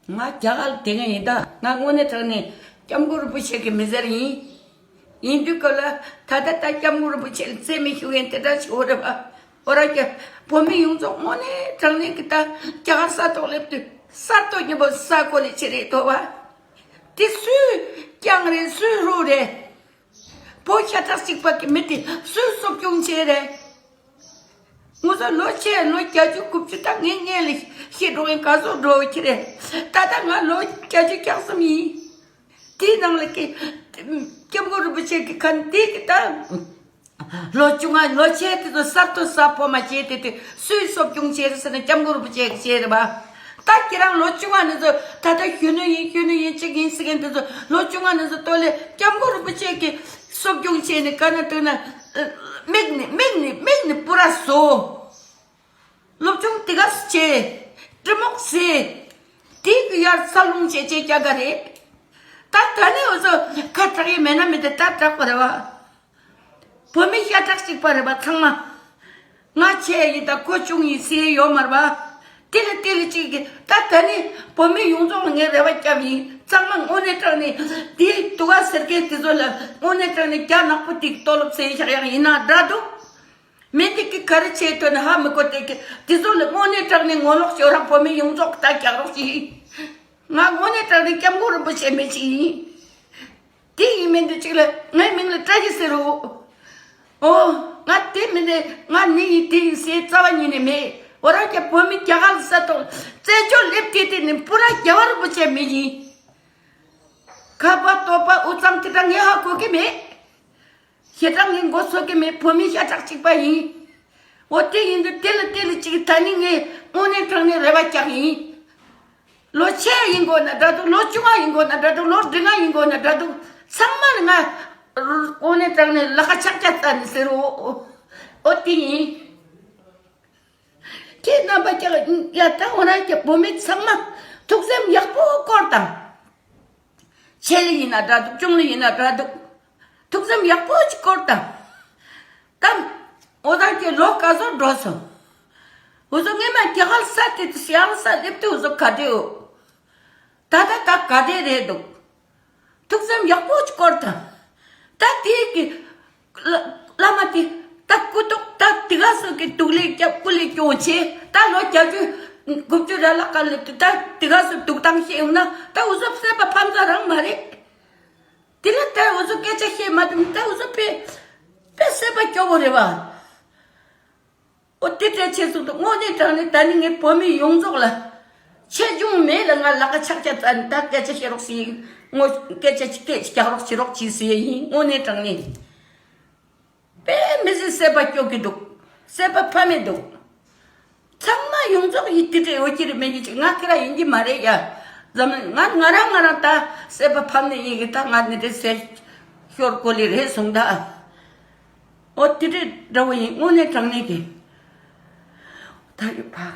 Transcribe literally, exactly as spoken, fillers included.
ང་རྒྱ་གར་ལ་དེ་སྔ་ཡིན་ད། ང་དངོས་གནས་དྲང་གནས་སྐྱབས་མགོན་རིན་པོ་ཆེ་གི་མི་སེར་ཡིན། ཡིན་དུས་སྐབས་ལ་ད་ལྟ་ད་སྐྱབས་མགོན་རིན་པོ་ཆེ་ལ་བརྩི་མི་ཞུ་མཁན་དེ་འདྲ་ཞིག་ཡོད་རེད་པ། འོ་ར་ཀྱ་བོད་མི་ཡོངས་རྫོགས་དངོས་གནས་དྲང་གནས་ཀྱི་ད་རྒྱ་གར་ས་ཐོག་སླེབས་དུས་གསར་གཏོད་སྙིང་པོ་ས་གོ་ལི་ཆེ་རེད་དོ་བ། དེ་སུས་བསྐྱངས་རེད། སུས་ཧྲུག་རེད། བོད་ཤ་ཁྲག་གཅིག་པ་གི་མི་དེ་སུས་གསོ་སྐྱོང་བྱས་རེད། ངོ་ཚ་ལོ་ཆེ་ལོ་བརྒྱད་ཅུ་དགུ་བཅུ་ད་ངའི་སྔོན་ལ་ཤི་འགྲོ་མཁན་ག་ཚོད་འགྲོ་ཁྱི་རེད། ད་ལྟ་ང་ལོ་བརྒྱད་ཅུ་གྱ་གསུམ་ཡིན། དེའི་ནང་ལ་ཀི་སྐྱབས་མགོན་རིན་པོ་ཆེ་གི་ཁ་འདི་གི་ད་ལོ་བཅོ་ལྔ་ལོ་ཆེ་དེ་ཚོ་གསར་གཏོད་གསར་སྤོ་མ་བྱས་དེ་དེ་སུས་གསོ་སྐྱོང་བྱས་རེད་ཟེར་ན་སྐྱབས་མགོན་རིན་པོ་ཆེ་གི་བྱས་རེད་པ། ད་ཁྱེད་རང་ལོ་བཅོ་ལྔ་ནས་ཚོ་ད་ལྟ་གཞོན་ནུ་ཡིན་གཞོན་ནུ་ཡིན་གཅིག་ཡིན་ཟེར་མཁན་དེ་ཚོ་ལོ་བཅོ་ལྔ་ནས་ཚོ་ལྟོས་ལེ་སྐྱབས་མགོན་རིན་པོ་ཆེ་གི་གསོ་སྐྱོང་བྱས་ནས་ག་ན་དུས་ན་མིག་ནི་མིག་ནི་མིག་ནི་པུ་ར་བཟོ། སློབ་སྦྱོང་དེ་ག་སུ་བྱེད། གྲི་མོག་ཟེ། དེ་གི་ཡར་ས་ལུང་བྱེད་ཅེས་རྒྱ་ག་རེད། ད་ད་ནི་འུ་ཚོ་ཁ་གྲག་ཡི་མེད་ན་མི་དེ་ད་གྲག་པ་རེད་བ། བོད་མི་ཤ་ཁྲག་གཅིག་པ་རེད་བ་ཚང་མ། ང་ཆེ་ཡིན་ད་ཁོ་ཆུང་ཡིན་ཟེར་ཡོད་མ་རེད་བ། དེ་ལ་དེ་ལ་གཅིག་གི་ད་ད་ནི་བོད་མི་ཡོངས་རྫོགས་ལ་ངས་རེ་བ་བརྒྱབ་ཡིན་ཚང་མ་དངོས་གནས་དྲང་ནས་དེ་དུ་བ་ཟེར་མཁན་དེ་ཚོ་ལ་དངོས་གནས་དྲང་ནས་རྒྱ་ནག་པོ་དེ་གི་ལྟོ་སློབ་ཟེར་བཞག་ཡག་ཡིན་ན་འདྲ་འདུག་མི་འདི་གི་ག་རེ་བྱེད་དོན་ཧ་མི་གོ་དེ་གི་དེ་ཚོ་ལ་དངོས་གནས་དྲང་ནས་ངོ་ལོག་བྱེད་རང་བོད་མི་ཡོངས་རྫོགས་ད་རྒྱག་རོགས་གྱིས། ང་དངོས་གནས་དྲང་ནས་སྐྱབས་མགོན་རིན་པོ་ཆེ་མི་ཞིག་ཡིན། དེ་ཡིན་མིན་དུ་གཅིག་ལ་ངའི་མིང་ལ་བཀྲ་ཤིས་ཟེར་རོ། ཨོ། ང་དེ་མིན་ནས་ང་ནི་ཡིན་དེ་ཡིན་ཟེར་རྩ་བ་ཉིད་ནས་མེད། འོ་རང་གི་བོད་མི་རྒྱ་གར་ས་ཐོག་རྩེད་འཇོ་སླེབས་དེ་དེ་ནི་པུ་ར་རྒྱལ་བ་རིན་པོ་ཆེ་མི་ཡིན། ཁ་པ་ལྟོ་པ་དབུ་གཙང་དེ་འདྲ་ངས་ཧ་གོ་གི་མེད། ཞེ་དྲག་ངས་མགོ་ཚོད་ཀྱི་མེད། བོད་མི་ཤ་ཁྲག་གཅིག་པ་ཡིན། འོ་དེ་ཡིན་དུས་དེ་ལ་དེ་ལ་གཅིག་ད་ནི་ངས་དངོས་གནས་དྲང་གནས་རེ་བ་རྒྱག་ཡིན། ལོ་ཆེ་ཡིན་དགོས་ན་འདྲ་འདུག་ལོ་བཅོ་ལྔ་ཡིན་དགོས་ན་འདྲ་འདུག་ལོ་བདུན་ལྔ་ཡིན་དགོས་ན་འདྲ་འདུག་ཚང་མ་ལ་ང་དངོས་གནས་དྲང་གནས་ལག་ཁ་ཆག་ཆག་ཙ་ནས་ཟེར་རོ། འོ་དེ་ཡིན། ཁྱེད་རྣམ་པ་ཀྱང་ཡ་ད་འོ་ན་ཀྱི་བུད་མེད་ཚང་མ་ཐུགས་སེམས་ཡག་པོ་བསྐོར་དང་། ཆེ་ལ་ཡིན་ན་འདྲ་འདུག་ཆུང་ལ་ཡིན་ན་འདྲ་འདུག་ཐུགས་སེམས་ཡག་པོ་ཅིག་བསྐོར་དང་། ད་འོ་ད་ཀྱི་ལོ་ག་ཚོད་འགྲོ་སོང་། འུ་ཚོ་སྔས་མ་རྒྱ་གར་ས་དེ་དུ་ཞང་ས་སླེབས་དུས་འུ་ཚོ་ག་འདྲེའོ། ད་ད་ད་ག་འདྲེ་རེད་འདུག་ཐུགས་སེམས་ཡག་པོ་ཅིག་བསྐོར་དང་། ད་དེའི་གི་བླ་བླ་མ་དེ་ད་སྐུ་ཐོག་ད་དེ་ག་སོགས་ཀྱི་སྡུག་ལས་སྐྱབས་སྐུ་ལས་སྐྱོང་བྱེད་ད་ལོ་བརྒྱད་ཅུ་དགུ་བཅུ་ར་ལ་ཀ་ལེབ་དུས་ད་དེ་ག་སོགས་སྡུག་དང་ཤེས་ཡོང་ན་ད་འུ་ཚོ་སེམས་པ་ཕམ་ས་རང་མ་རེད། དེ་ལ་ད་འུ་ཚོ་སྐད་ཆ་བཤད་མ་ཐུབ་ད་འུ་ཚོ་དཔེ་དཔེ་སེམས་པ་སྐྱོ་བོ་རེད་བ། ཨོ་དེ་འདྲ་བྱས་སོང་དུས་དངོས་གནས་དྲང་གནས་ད་ནི་ངས་བོད་མི་ཡོངས་རྫོགས་ལ་ཆེ་ཆུང་མེད་ལ་ང་ལག་ཁ་ཆག་ཆག་ཙ་ནས་ད་སྐད་ཆ་བཤད་རོགས་ཞེས་ངོ་སྐད་ཆ་ཅིག་སྐད་ཅིག་རྒྱག་རོགས་བྱེད་རོགས་གྱིས་ཟེར་ཡིན། དངོས་གནས་དྲང་གནས་དཔེ་མི་སྲིད་སེམས་པ་སྐྱོ་གི་འདུག་སེམས་པ་ཕམ་མི་འདུག་ཚང་མ་ཡོངས་རྫོགས་ཡིན་དེ་འདྲའི་འོ་ཀྱི་རེད་མེད་ཀྱི་ཅིག་ང་ཁེ་ར་ཡིན་གྱི་མ་རེད་ཡ། འཛམ་གླིང་ང་ང་རང་ང་རང་ད་སེམས་པ་ཕམ་ནས་ཡིན་གི་ད་ང་འདི་འདྲའི་སེམས་ཤོར་གོ་ལེ་རེད་སོང་ད། ཨོ་དེ་འདྲའི་འདྲ་བོ་ཡིན་དངོས་གནས་དྲང་གནས་ཀྱི། ད་ཡོད་ཕ།